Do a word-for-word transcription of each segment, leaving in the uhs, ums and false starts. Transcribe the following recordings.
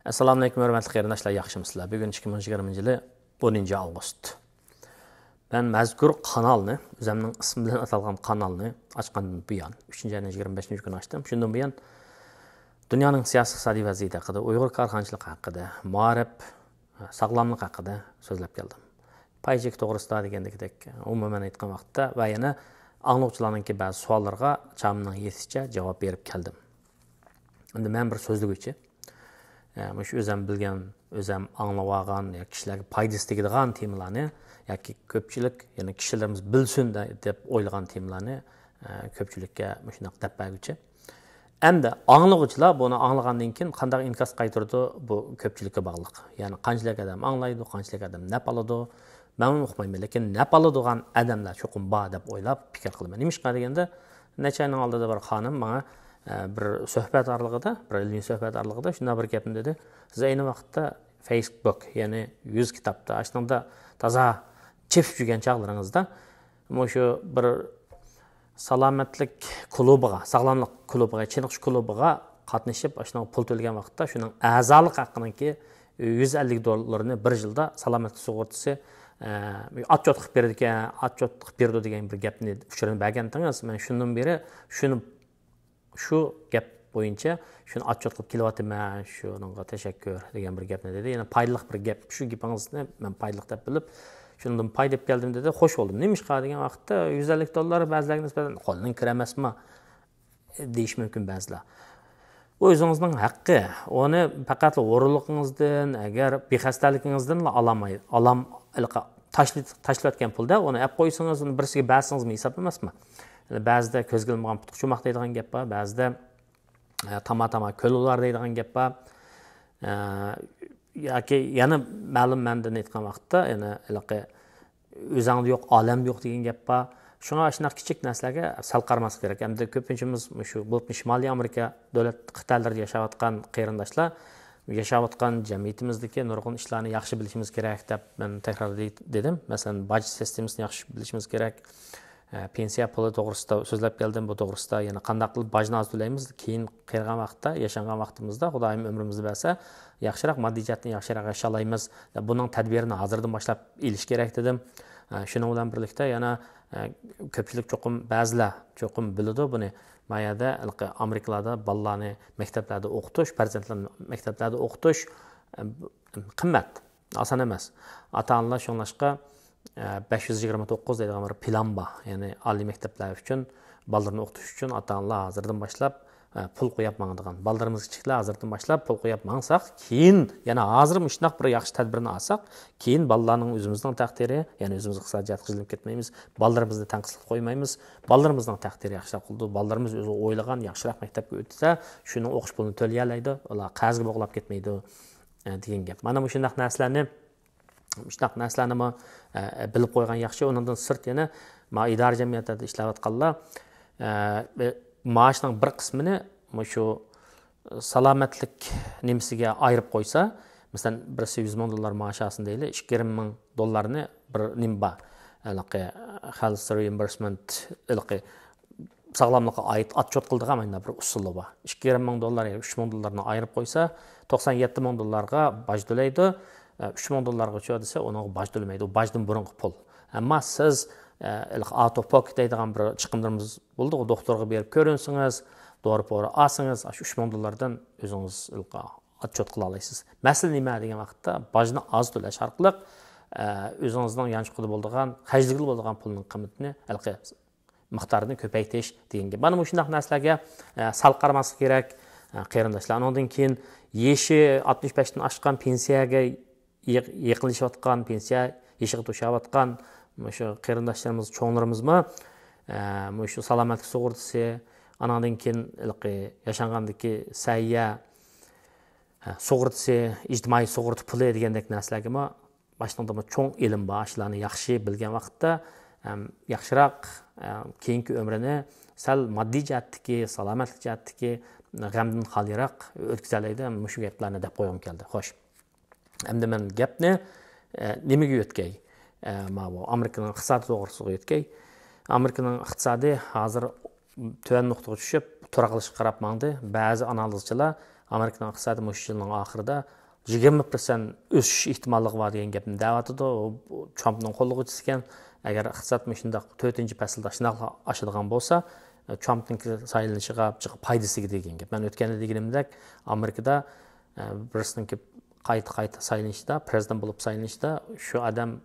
ئەسسالامۇئەلەيكۇم، ھۆرمەتلىك قېرىنداشلار، ياخشىمۇسىلەر؟ بۈگۈن ئىككى مىڭ يىگىرمىنچى يىلى ئونىنچى ئاۋغۇست. مەن مەزكۇر قانالنى، ئۆزەمنىڭ ئىسمى بىلەن ئاتالغان قانالنى ئاچقاندىن بۇيان، ئۈچىنچى ئاينىڭ يىگىرمە بەشىنچى كۈنى ئاچتىم. شۇندىن بۇيان دۇنيانىڭ سىياسىي-ئىقتىسادىي ۋەزىيىتى ھەققىدە، ئۇيغۇر كارخانىچىلىقى ھەققىدە، مائارىپ، ساغلاملىق ھەققىدە سۆزلەپ كەلدىم. پاي چېكى توغرىسىدا دېگەندەك، ئومۇمەن ئېيتقان ۋاقىتتا ۋە يەنە ئاڭلىغۇچىلارنىڭكى بەزى سوئاللىرىغا چامىمنىڭ يېتىشىچە جاۋاب بېرىپ كەلدىم. ئەمدى مەن بىر سۆزلىگۈچى. ئە، مۇشۇ ئۆزەم بىلگەن، ئۆزەم ئاڭلىۋالغان ياكى كىشىلەرگە پايدىسى تېگىدىغان تېمىلارنى ياكى كۆپچىلىك، يەنى كىشىلىرىمىز بىلسۇن دە-، دەپ ئويلىغان تېمىلارنى، ئە، كۆپچىلىككە مۇشۇنداق دەپ بەرگۈچى. ئەمدى ئاڭلىغۇچىلار بۇنى ئاڭلىغاندىن كېيىن قانداق ئىنكاس قايتۇرىدۇ، بۇ كۆپچىلىككە باغلىق. يەنى قانچىلىك ئادەم ئاڭلايدۇ، قانچىلىك ئادەم نەپ ئالىدۇ، مەنمۇ ئۇقمايمەن. لېكىن نەپ ئالىدىغان ئادەملەر چوقۇم بار دەپ ئويلاپ پىكىر قىلىمەن. نېمىشقا دېگەندە، نەچچە ئاينىڭ ئالدىدا بىر خانىم ماڭا، ئە، بىر سۆھبەت ئارىلىقىدا، بىر ئىلمىي سۆھبەت ئارىلىقىدا شۇنداق بىر گەپنى دېدى. سىز ئەينى ۋاقىتتا فېيسبۇك، يەنى يۈز كىتابتا، ئاشۇنىڭدا تازا چېپىپ يۈرگەن چاغلىرىڭىزدا، مۇشۇ بىر سالامەتلىك كۇلۇبىغا، ساغلاملىق كۇلۇبىغا، چېنىقىش كۇلۇبىغا قاتنىشىپ، ئاشۇنىڭغا پۇل تۆلىگەن ۋاقىتتا، شۇنىڭ ئەزالىق ھەققىنىڭكى يۈز ئەللىك دوللىرىنى بىر يىلدا سالامەتلىك سۇغۇرتىسى، ئە، ئاتچوت قىلىپ بېرىدىكەن، ئاتچوت قىلىپ بېرىدۇ دېگەن بىر گەپنى، ئۇچۇرنى بەرگەنتىڭىز. مەن شۇندىن بېرى شۇنى، شۇ گەپ بويىچە شۇنى ئاتچوت قىلىپ كېلىۋاتىمەن، شۇنىڭغا تەشەككۈر دېگەن بىر گەپنى دېدى. يەنە پايدىلىق بىر گەپ، شۇ گېپىڭىزنى مەن پايدىلىق دەپ بىلىپ، شۇندىن پايدا ئېلىپ كەلدىم دېدى. خوش بولدۇم. نېمىشقا دېگەن ۋاقىتتا، يۈز ئەللىك دوللار بەزىلەرگە نىسبەتەن قولدىن كىرەر ئەمەسمۇ؟ دېيىشى مۇمكىن بەزىلەر. ئۇ ئۆزىڭىزنىڭ ھەققى. ئۇنى پەقەتلا ھۇرۇنلۇقىڭىزدىن، ئەگەر بىخەستەلىكىڭىزدىنلا ئالالماي-، ئالام-، ھېلىقى تاشلىت-، تاشلىۋەتكەن پۇلدا ئۇنى ئەپ قويسىڭىز، ئۇنى بىرسىگە بەرسىڭىزمۇ ھېساب ئەمەسمۇ؟ يەنى بەزىدە كۆزگە ئىلمىغان پۇتقا چوماق دەيدىغان گەپ بار، بەزىدە، ئە، تاما-تاما كۆل بولار دەيدىغان گەپ بار. ئە، ياكى يەنە مەلۇم مەنىدىن ئېيتقان ۋاقىتتا، يەنە ھېلىقى ئۆزۈڭدە يوق، ئالەمدە يوق دېگەن گەپ بار. شۇڭا ئاشۇنداق كىچىك نەرسىلەرگە سەل قارىماسلىق كېرەك. ئەمدى كۆپىنچىمىز مۇشۇ، بولۇپمۇ شىمالىي ئامېرىكا دۆلەت قىتئەلىرىدە ياشاۋاتقان قېرىنداشلار، ياشاۋاتقان جەمئىيىتىمىزدىكى نۇرغۇن ئىشلارنى ياخشى بىلىشىمىز كېرەك دەپ مەن تەكرار دېدىم. مەسىلەن، باج سىستېمىسىنى ياخشى بىلىشىمىز كېرەك. ئە، پېنسىيە پۇلى توغرىسىدا سۆزلەپ كەلدىم. بۇ توغرىسىدا يەنە قانداق قىلىپ باجنى ئاز تۆلەيمىز، كېيىن قېرىغان ۋاقىتتا، ياشانغان ۋاقتىمىزدا خۇدايىم ئۆمرىمىزنى بەرسە، ياخشىراق، ماددىي جەھەتتىن ياخشىراق ياشالايمىز. بۇنىڭ تەدبىرىنى ھازىردىن باشلاپ ئېلىش كېرەك دېدىم. ئە، شۇنىڭ بىلەن بىرلىكتە يەنە، ئە، كۆپچىلىك چوقۇم، بەزىلەر چوقۇم بىلىدۇ بۇنى. ما يەردە، ھېلىقى ئامېرىكىلاردا بالىلارنى مەكتەپلەردە ئوقۇتۇش، پەرزەنتلەرنى مەكتەپلەردە ئوقۇتۇش، ئە، قىممەت. ئاسان ئەمەس. ئاتا-ئانىلار شۇڭلاشقا، ئە، بەش يۈز يىگىرمە توققۇز دەيدىغان بىر پىلان بار. يەنى ئالىي مەكتەپلەر ئۈچۈن، بالىلىرىنى ئوقۇتۇش ئۈچۈن ئاتا-ئانىلار ھازىردىن باشلاپ، ئە، پۇل قويۇپ ماڭىدىغان. بالىلىرىمىز كىچىكلەر ھازىردىن باشلاپ پۇل قويۇپ ماڭساق، كېيىن يەنە ھازىر مۇشۇنداق بىر ياخشى تەدبىرنى ئالساق، كېيىن بالىلارنىڭ ئۆزىمىزنىڭ تەقدىرى، يەنى ئۆزىمىز ئىقتىسادىي جەھەتتە قىينىلىپ كەتمەيمىز، بالىلىرىمىزنى تەڭسىزلىككە قويمايمىز، بالىلىرىمىزنىڭ تەقدىرى ياخشىراق بولىدۇ، بالىلىرىمىز ئۆزى ئويلىغان ياخشىراق مەكتەپكە ئۆتسە، شۇنىڭ ئوقۇش پۇلىنى تۆلىيەلەيدۇ، ئۇلار قەرزگە بوغۇلۇپ كەتمەيدۇ، ئە، دېگەن گەپ. مانا مۇشۇنداق نەرسىلەرنى، مۇشۇنداق نەرسىلەرنىمۇ، ئە، بىلىپ قويغان ياخشى. ئۇنىڭدىن سىرت يەنە ما ئىدارە جەمئىيەتلەردە ئىشلەۋاتقانلار، ئە، مائاشنىڭ بىر قىسمىنى مۇشۇ سالامەتلىك نېمىسىگە ئايرىپ قويسا، مەسىلەن، بىرسى يۈز مىڭ دوللار مائاش ئالسۇن دەيلى، ئىككى يېرىم مىڭ دوللارنى بىر نېمە بار، ھېلىقى health reimbursement، ھېلىقى ساغلاملىققا ئائىت ئاتچوت قىلىدىغان مۇنداق بىر ئۇسۇلى بار. ئىككى يېرىم مىڭ دوللار يا ئۈچ مىڭ دوللارنى ئايرىپ قويسا، توقسان يەتتە مىڭ دوللارغا باج تۆلەيدۇ. ئۈچ مىڭ دوللارغىچۇ دېسە، ئۇنىڭغا باج تۆلىمەيدۇ. ئۇ باجدىن بۇرۇنقى پۇل. ئەمما سىز، ئە، ھېلىقى out of pocket دەيدىغان بىر چىقىملىرىمىز بولىدۇ. دوختۇرغا بېرىپ كۆرۈنسىڭىز، دورا-پورا ئالسىڭىز، ئاشۇ ئۈچ مىڭ دوللاردىن ئۆزىڭىز ھېلىقى ئاتچوت قىلالايسىز. مەسىلە نېمە دېگەن ۋاقىتتا، باجنى ئاز تۆلەش ئارقىلىق، ئە، ئۆزىڭىزنىڭ يانچۇقىدا بولىدىغان، خەجلىگىلى بولىدىغان پۇلنىڭ قىممىتىنى ھېلىقى مىقدارىنى كۆپەيتىش دېگەن گەپ. مانا مۇشۇنداق نەرسىلەرگە، ئە، سەل قارىماسلىق كېرەك، ئە، قېرىنداشلار. ئۇنىڭدىن كېيىن يېشى ئاتمىش بەشتىن ئاشقان، پېنسىيەگە يېق-، يېقىنلىشىۋاتقان، پېنسىيە يېشىغا توشۇۋاتقان مۇشۇ قېرىنداشلىرىمىز، چوڭلىرىمىزمۇ، ئە، مۇشۇ سالامەتلىك سۇغۇرتىسى، ئانىڭدىن كېيىن ھېلىقى ياشانغاندىكى سەھىيە، ئە، سۇغۇرتىسى، ئىجتىمائىي سۇغۇرتا پۇلى دېگەندەك نەرسىلەرگىمۇ باشلىقىدىمۇ چوڭ ئىلىم بار. شۇلارنى ياخشى بىلگەن ۋاقىتتا، ئەم، ياخشىراق، ئە، كېيىنكى ئۆمرىنى سەل ماددىي جەھەتتىكى، سالامەتلىك جەھەتتىكى غەمدىن خالىيراق ئۆتكۈزەلەيدۇ. مۇشۇ گەپلەرنى دەپ قويغۇم كەلدى. خوش. ئەمدى مەن گەپنى، ئە، نېمىگە يۆتكەي؟ ئە، ماۋۇ ئامېرىكىنىڭ ئىقتىسادى توغرىسىغا يۆتكەي. ئامېرىكىنىڭ ئىقتىسادى ھازىر تۆۋەن نۇقتىغا چۈشۈپ، تۇراقلىشىشقا قاراپ ماڭدى. بەزى ئانالىزچىلار ئامېرىكىنىڭ ئىقتىسادى مۇشۇ يىلنىڭ ئاخىرىدا يىگىرمە پىرسەنت ئۆسۈش ئېھتىماللىقى بار دېگەن گەپنى دەۋاتىدۇ. ئۇ، بۇ ترامپنىڭ قوللىغۇچىسى ئىكەن. ئەگەر ئىقتىساد مۇشۇنداق تۆتىنچى پەسىلدە شۇنداقلا ئاشىدىغان بولسا، ترامپنىڭ سايلىنىشىغا جىق پايدىسى دېگەن گەپ. مەن ئۆتكەندە دېگىنىمدەك، ئامېرىكىدا، ئە، بىرسىنىڭكى قايتا-قايتا سايلىنىشىدا، پرېزىدېنت بولۇپ سايلىنىشىدا شۇ ئادەم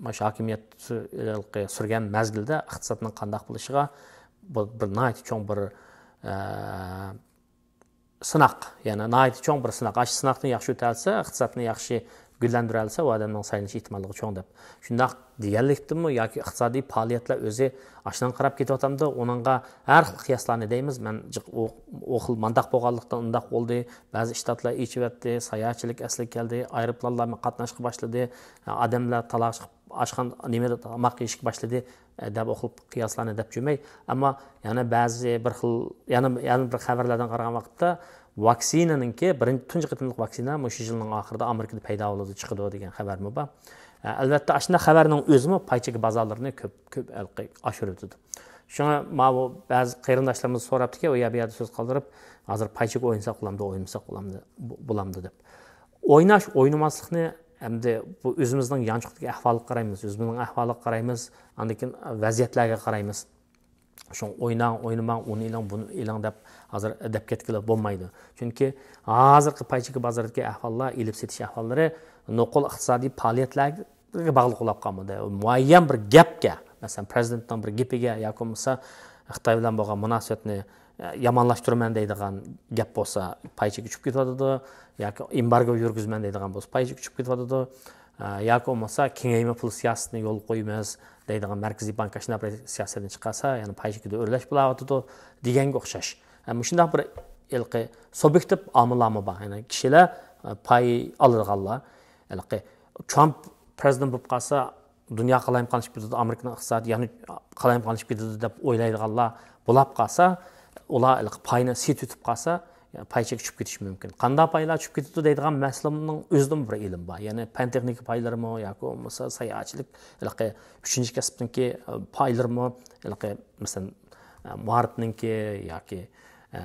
مۇشۇ ھاكىمىيەت سۈ-، سۈرگەن مەزگىلدە ئىقتىسادنىڭ قانداق بولۇشىغا بۇ بىر ناھايىتى چوڭ بىر، ئە، سىناق، يەنى ناھايىتى چوڭ بىر سىناق. ئاشۇ سىناقنى ياخشى ئۆتەلسە، ئىقتىسادنى ياخشى گۈللەندۈرەلسە، ئۇ ئادەمنىڭ سايلىنىش ئېھتىماللىقى چوڭ دەپ. شۇنداق دېگەنلىكتىنمۇ ياكى ئىقتىسادىي پائالىيەتلەر ئۆزى ئاشۇنىڭغا قاراپ كېتىۋاتامدۇ؟ ئۇنىڭغا ھەر خىل قىياسلارنى دەيمىز. مەن جىق ئۇ، ئۇ خىل مانداق بولغانلىقتىن ئۇنداق بولدى. بەزى شتاتلار ئېچىۋەتتى، ساياھەتچىلىك ئەسلىگە كەلدى، ئايروپىلانلارمۇ قاتناشقا باشلىدى، ئادەملەر تالاش ئاشخانا، نېمىدە تاماق يېيىشكە باشلىدى، دەپ ئۇ خىل قىياسلارنى دەپ جۈمەي. ئەمما يەنە بەزى بىر خىل، يەنە، يەنە بىر خەۋەرلەردىن قارىغان ۋاقىتتا، ۋاكسىنىنىڭكى بىرىنچى، تۇنجى قېتىملىق ۋاكسىنا مۇشۇ يىلنىڭ ئاخىرىدا ئامېرىكىدا پەيدا بولىدۇ، چىقىدۇ دېگەن خەۋەرمۇ بار. ئەلۋەتتە، ئاشۇنداق خەۋەرنىڭ ئۆزىمۇ پاي چېكى بازارلىرىنى كۆپ، كۆپ ھېلىقى ئاشۇرۇۋېتىدۇ. شۇڭا ماۋۇ بەزى قېرىنداشلىرىمىز سوراپتىكەن، ئۇ يەر بۇ يەردە سۆز قالدۇرۇپ، ھازىر پاي چېكى ئوينىساق بولامدۇ، ئوينىمىساق بولامدۇ، بولامدۇ دەپ. ئويناش، ئوينىماسلىقنى ئەمدى بۇ ئۆزىمىزنىڭ يانچۇقتىكى ئەھۋالغا قارايمىز، ئۆزىمىزنىڭ ئەھۋالىغا قارايمىز، ئاندىن كېيىن ۋەزىيەتلەرگە قارايمىز. شۇڭا ئويناڭ، ئوينىماڭ، ئۇنى ئېلىڭ، بۇنى ئېلىڭ دەپ ھازىر دەپ كەتكىلى بولمايدۇ. چۈنكى ھازىرقى پاي چېكى بازىرىدىكى ئەھۋاللار، ئېلىپ سېتىش ئەھۋاللىرى نوقۇل ئىقتىسادىي پائالىيەتلەرگە باغلىق بولاپ قالمىدى. مۇئەييەن بىر گەپكە، مەسىلەن، پرېزىدېنتنىڭ بىر گېپىگە ياكى بولمىسا خىتاي بىلەن بولغان مۇناسىۋەتنى يامانلاشتۇرىمەن دەيدىغان گەپ بولسا، پاي چېكى چۈشۈپ كېتىۋاتىدۇ. ياكى ئېمبارگو يۈرگۈزىمەن دەيدىغان بولسا، پاي چېكى چۈشۈپ كېتىۋاتىدۇ. ئە، ياكى بولمىسا، كېڭەيمە پۇل سىياسىتىنى يولغا قويىمىز دەيدىغان مەركىزىي بانكا شۇنداق بىر سىياسەتنى چىقارسا، يەنە پاي چېكىدە ئۆرلەش بولاۋاتىدۇ دېگەنگە ئوخشاش. ئە، مۇشۇنداق بىر ھېلىقى سۇبيېكتىپ ئامىللارمۇ بار. يەنى كىشىلەر، ئە، پاي ئالىدىغانلار، ھېلىقى ترامپ پرېزىدېنت بولۇپ قالسا، دۇنيا قالايمىقانلىشىپ كېتىدۇ، ئامېرىكىنىڭ ئىقتىسادى يەنە قالايمىقانلىشىپ كېتىدۇ دەپ ئويلايدىغانلار بولاپ قالسا، ئۇلار ھېلىقى پاينى سېتىۋېتىپ قالسا، پاي چېكى چۈشۈپ كېتىشى مۇمكىن. قانداق پايلار چۈشۈپ كېتىدۇ دەيدىغان مەسىلىنىڭ ئۆزىدىمۇ بىر ئىلىم بار. يەنى پەن تېخنىكا پايلىرىمۇ ياكى بولمىسا ساياھەتچىلىك، ھېلىقى ئۈچىنچى كەسىپنىڭكى، ئە، پايلىرىمۇ، ھېلىقى، مەسىلەن، ئە، مائارىپنىڭكى ياكى، ئە،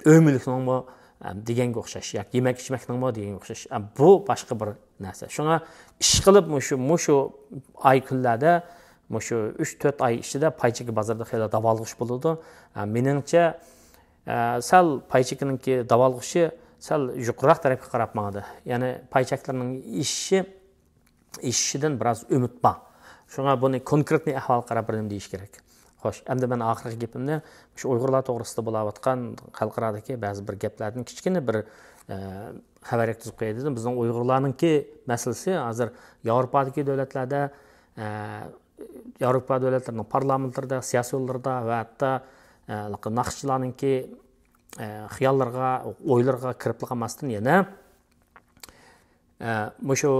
ئۆي مۈلۈكنىڭمۇ، ئە، دېگەنگە ئوخشاش، ياكى يېمەك ئىچمەكنىڭمۇ دېگەنگە ئوخشاش. ئە، بۇ باشقا بىر نەرسە. شۇڭا ئىشقىلىپ مۇشۇ، مۇشۇ ئاي كۈنلەردە، مۇشۇ ئۈچ تۆت ئاي ئىچىدە پاي چېكى بازىرىدا خېلى داۋالغۇش بولىدۇ. ئە، مېنىڭچە، ئە، سەل پاي چېكىنىڭكى داۋالغۇشى سەل يۇقىرىراق تەرەپكە قاراپ ماڭىدۇ. يەنى پاي چەكلىرىنىڭ ئېشىشى، ئېشىشىدىن بىراز ئۈمىد بار. شۇڭا بۇنى كونكرېتنىي ئەھۋالغا قاراپ بىر نېمە دېيىش كېرەك. خوش، ئەمدى مەن ئاخىرقى گېپىمنى مۇشۇ ئۇيغۇرلار توغرىسىدا بولاۋاتقان خەلقئارادىكى بەزى بىر گەپلەردىن كىچىككىنە بىر، ئە، خەۋەر يەتكۈزۈپ قوياي دېدىم. بىزنىڭ ئۇيغۇرلارنىڭكى مەسىلىسى ھازىر ياۋروپادىكى دۆلەتلەردە، ئە، ياۋروپا دۆلەتلىرىنىڭ پارلامېنتلىرىدا، سىياسىيونلىرىدا ۋە ھەتتا، ئە، ناخشىچىلارنىڭكى، ئە، خىياللىرىغا، ئويلىرىغا كىرىپلا قالماستىن يەنە، ئە، مۇشۇ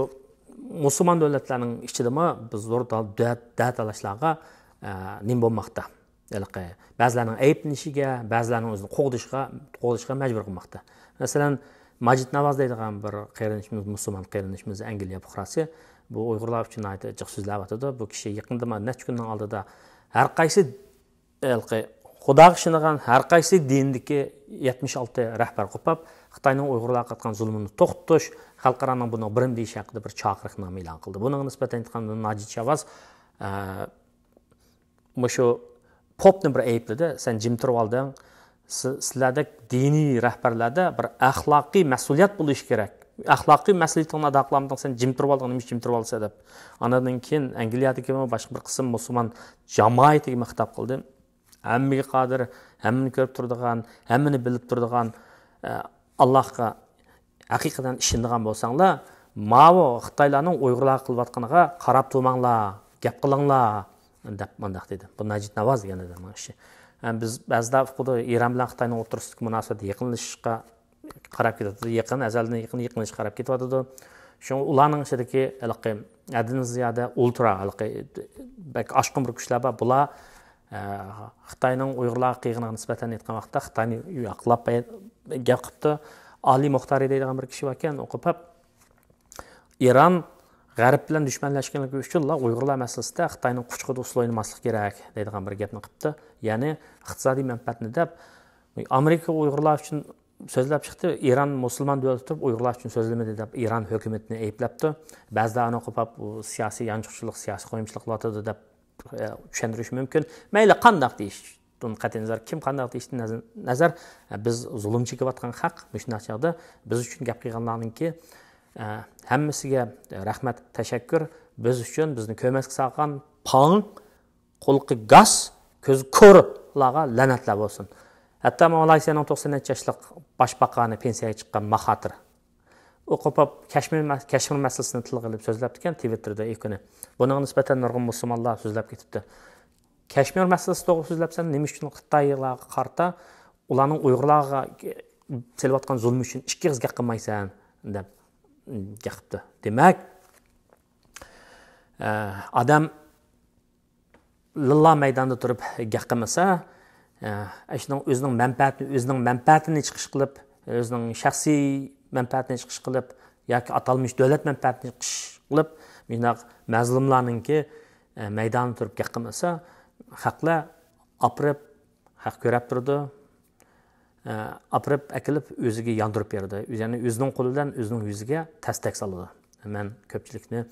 مۇسۇلمان دۆلەتلەرنىڭ ئىچىدىمۇ بىز زور دە-، دە-، دە-، تالاشلارغا، ئە، نېمە بولماقتا؟ ھېلىقى بەزىلەرنىڭ ئەيىبلىنىشىگە، بەزىلەرنىڭ ئۆزىنى قوغدىشىغا، قوغدىشىغا مەجبۇر قىلماقتا. مەسىلەن، ماجىد ناۋاز دەيدىغان بىر قېرىندىشىمىز، مۇسۇلمان قېرىندىشىمىز، ئەنگلىيە پۇقراسى، بۇ ئۇيغۇرلار ئۈچۈن ناھايىتى جىق سۆزلەۋاتىدۇ. بۇ كىشى يېقىندىما نەچچە كۈننىڭ ئالدىدا ھەر قايسى ھېلىقى خۇداغا ئىشىنىدىغان ھەر قايسى دىندىكى يەتمىش ئالتە رەھبەر قوپاپ، خىتاينىڭ ئۇيغۇرلارغا قىلىۋاتقان زۇلمىنى توختىتىش، خەلقئارانىڭ بۇنىڭغا بىر نېمە دېيىشى ھەققىدە بىر چاقىرىقنامە ئېلان قىلدى. بۇنىڭغا نىسبەتەن ئېيتقاندا، ناجىد شاۋاز، ئە، مۇشۇ پوپنى بىر ئەيىبلىدى، سەن جىم تۇرۇۋالدىڭ، سى-، سىلەردەك دىنىي رەھبەرلەردە بىر ئەخلاقىي مەسئۇلىيەت بولۇشى كېرەك. ئەخلاقىي مەسئۇلىيىتىڭنى ئادا قىلالمىدىڭ، سەن جىم تۇرۇۋالدىڭ، نېمە ئۈچۈن جىم تۇرۇۋالىسەن دەپ. ئاندىن كېيىن ئەنگلىيەدىكى باشقا بىر قىسىم مۇسۇلمان جامائىتىگە خىتاب قىلدى. ھەممىگە قادىر، ھەممىنى كۆرۈپ تۇرىدىغان، ھەممىنى بىلىپ تۇرىدىغان، ئە، ئاللاھقا ھەقىقەتەن ئىشىنىدىغان بولساڭلار، ماۋۇ خىتايلارنىڭ ئۇيغۇرلارغا قىلىۋاتقىنىغا قاراپ تۇرماڭلار، گەپ قىلىڭلار، دەپ مۇنداق دېدى. بۇ ناجىد ناۋاز دېگەن ئادەمنىڭ ئىشى. ئە، بىز بەزىدە ئۇقىدۇ، ئىران بىلەن خىتاينىڭ ئوتتۇرىسىدىكى مۇناسىۋەت يېقىنلىشىشقا قاراپ كېتىۋاتىدۇ. يېقىن، ئەزەلدىن يېقىن، يېقىنلىشىشقا قاراپ كېتىۋاتىدۇ. شۇڭا ئۇلارنىڭ ئىچىدىكى ھېلىقى ھەددىدىن زىيادە ئۇلترا، ھېلىقى بەك ئاشقۇن بىر كۈچلەر بار. بۇلار، ئە، خىتاينىڭ ئۇيغۇرلارغا قىلغىنىغا نىسبەتەن ئېيتقان ۋاقىتتا خىتاينى ياقلاپ گەپ قىپتۇ. ئالىي مۇختارى دەيدىغان بىر كىشى باركەن، ئۇ قوپاپ، ئىران غەرب بىلەن دۈشمەنلەشكەنلىكى ئۈچۈنلا ئۇيغۇرلار مەسىلىسىدە خىتاينىڭ قۇچىقىدا ئۇسسۇل ئوينىماسلىق كېرەك دەيدىغان بىر گەپنى قىپتۇ. يەنى ئىقتىسادىي مەنپەئەتنى دەپ، ئامېرىكا ئۇيغۇرلار ئۈچۈن سۆزلەپ چىقتى، ئىران مۇسۇلمان دۆلەت تۇرۇپ ئۇيغۇرلار ئۈچۈن سۆزلىمىدى دەپ ئىران ھۆكۈمىتىنى ئەيىبلەپتۇ. بەزىلەر ئۇنى قوپاپ، ئۇ سىياسىي يانچۇقچىلىق، سىياسىي قويمىچىلىق قىلىۋاتىدۇ دەپ ئە، چۈشەندۈرۈشى مۇمكىن. مەيلى قانداق دېيىشتىن قەتئىي نەزەر، كىم قانداق دېيىشتىن نەز-، نەزەر، ئە، بىز زۇلۇم چېكىۋاتقان خەق، مۇشۇنداق چاغدا بىز ئۈچۈن گەپ قىلغانلارنىڭكى، ئە، ھەممىسىگە رەھمەت، تەشەككۈر. بىز ئۈچۈن بىزنى كۆرمەسكە سالغان پاڭ، قۇلىقى گاس، كۆزى كورلارغا لەنەتلەر بولسۇن. ھەتتا مالايسىيانىڭ توقسان نەچچە ياشلىق باشباقانى پېنسىيەگە چىققان ماخاتىر، ئۇ قوپاپ كەشمىر مە-، كەشمىر مەسىلىسىنى تىلغا ئېلىپ سۆزلەپتىكەن تىۋىتتېردا ئېكۇنى. بۇنىڭغا نىسبەتەن نۇرغۇن مۇسۇلمانلار سۆزلەپ كېتىپتۇ. كەشمىر مەسىلىسى توغرا سۆزلەپسەن، نېمە ئۈچۈن خىتايلارغا قارىتا ئۇلارنىڭ ئۇيغۇرلارغا سېلىۋاتقان زۇلمى ئۈچۈن ئىككى ئېغىز گەپ قىلمايسەن دەپ گەپ قىپتۇ. دېمەك، ئە، ئادەم لىللا مەيداندا تۇرۇپ گەپ قىلمىسا، ئە، شۇنىڭ ئۆزىنىڭ مەنپەئەتىنى، ئۆزىنىڭ مەنپەئەتىنى چىقىش قىلىپ، ئۆزىنىڭ شەخسىي مەنپەئەتىنى چىقىش قىلىپ ياكى ئاتالمىش دۆلەت مەنپەئەتىنى چىقىش قىلىپ، مۇنداق مەزلۇملارنىڭكى، ئە، مەيداندا تۇرۇپ گەپ قىلمىسا، خەقلەر ئاپىرىپ، خەق كۆرەپ تۇرىدۇ. ئە، ئاپىرىپ ئەكېلىپ ئۆزىگە ياندۇرۇپ بېرىدۇ. يەنى ئۆزىنىڭ قولى بىلەن ئۆزىنىڭ يۈزىگە تەستەك سالىدۇ. مەن كۆپچىلىكنى،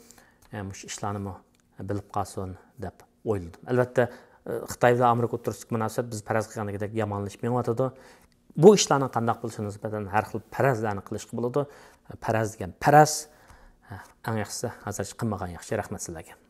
ئە، مۇشۇ ئىشلارنىمۇ بىلىپ قالسۇن دەپ ئويلىدىم. ئەلۋەتتە، ئە، خىتاي بىلەن ئامېرىكا ئوتتۇرىسىدىكى مۇناسىۋەت بىز پەرەز قىلغاندىكىدەك يامانلىشىپ مېڭىۋاتىدۇ. بۇ ئىشلارنىڭ قانداق بولۇشىغا نىسبەتەن ھەر خىل پەرەزلەرنى قىلىشقا بولىدۇ. پەرەز دېگەن پەرەز، ئە، ئەڭ ياخشىسى ھازىرچە قىلمىغان ياخشى. رەھمەت سىلەرگە.